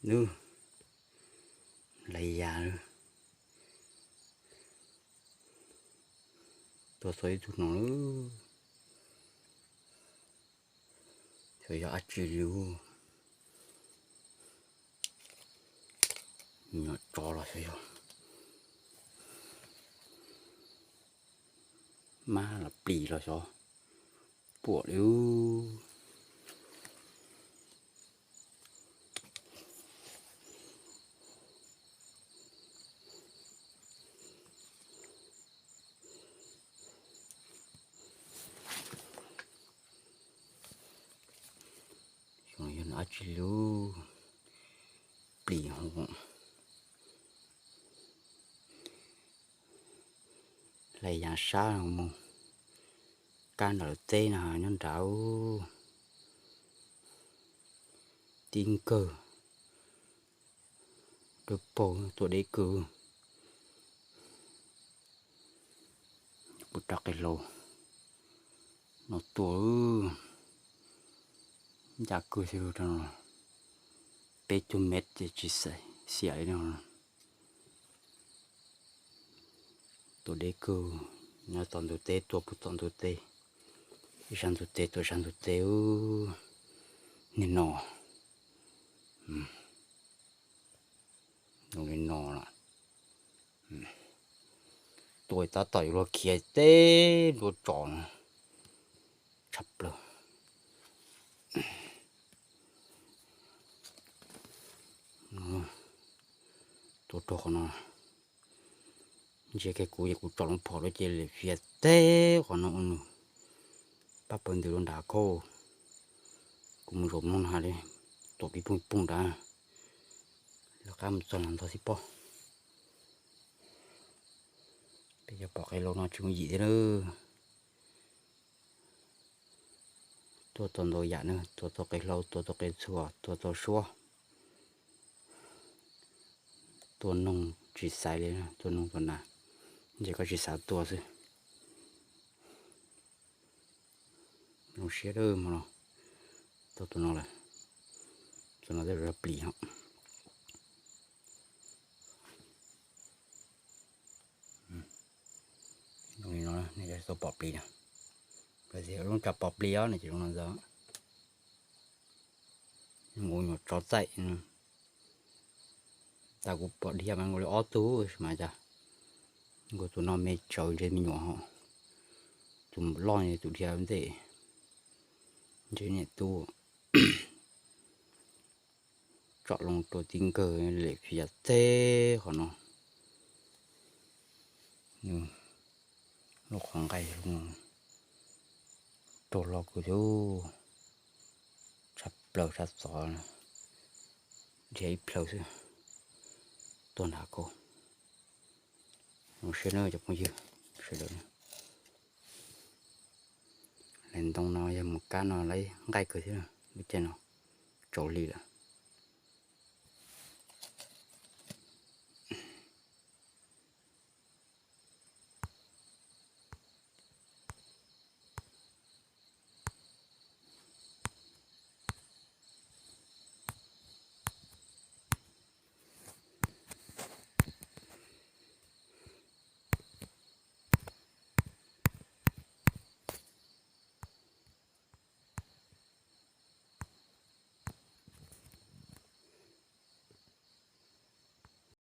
Nws, lais yas, tuaj txog ib tug no lawm. Xyov yog dab tsi li, nyuam tsov los xyov yog mab los plis los xyov puam li. Xyov yog dab tsi li, plis ho. Hlais yas sab mus kab nram lawv teb no nyob nrad. Tib nkawg dawb paug tuaj deb kawg. Kuv rab qe hlau no tuaj ncaj kawg thiab, rau peb caug mev ces tsis xiam li no. Tuaj deb kawg, nyob tom ntug teb tuaj puag tom ntug teb, ib sab ntug teb tuaj sab ntug teb. Nim no zoo li no lawm. Tuaj tab tom yuav luag khiav teb ntua tsom no tshaj plaws. Tuaj rau qhov no, ntsia kiag kuv ces kuv tsom loo phom lawm ces lam fiav teb qhov no ua nws pab pawg ntws rau nrad khau. Kuv mus zaum mloog no li, tuam pib poog poog nrad, lawv qab mus txog los ntog xib pob. Peb cov pom qe hlau no tsis yooj yim thiab na. Tuaj tau ntau yam na, tuaj tau qe hlau, tuaj tau qe txhuas, tuaj tau suab, tuaj noog tsis xaiv li, tuaj noog tuaj nas, ntshe koj tsis xav tuaj xwb. Zoo siab dawb mog los, tau tus no lawm, tus no tej zaum yog plis ho. Zoo li no nej tau pom plis na, lub tsa pom plis os, nws ces zoo no ntag. Nkaus nyuam tsov txaij, tas kuv pom dhia mas nkaus li ob tug mas cas, nkaus tus no me tsawv ntshe me nyuam ho, tus loj tus dhia ntej, ntshe niam tub. Tsom loo rau tib nkawg lem fiav teb qhov no. Lub qhov nqaij raug hlo kuv thiab, tshaj plaws tshaj txov, dhia ib plhaw xwb tuag nrad kau. Zoo siab nawb cov phooj ywg sawv daws. Lawv ntoo no yog mus kab no lawv nqaij kawg thiab, lub caij no tsaus hli lawm.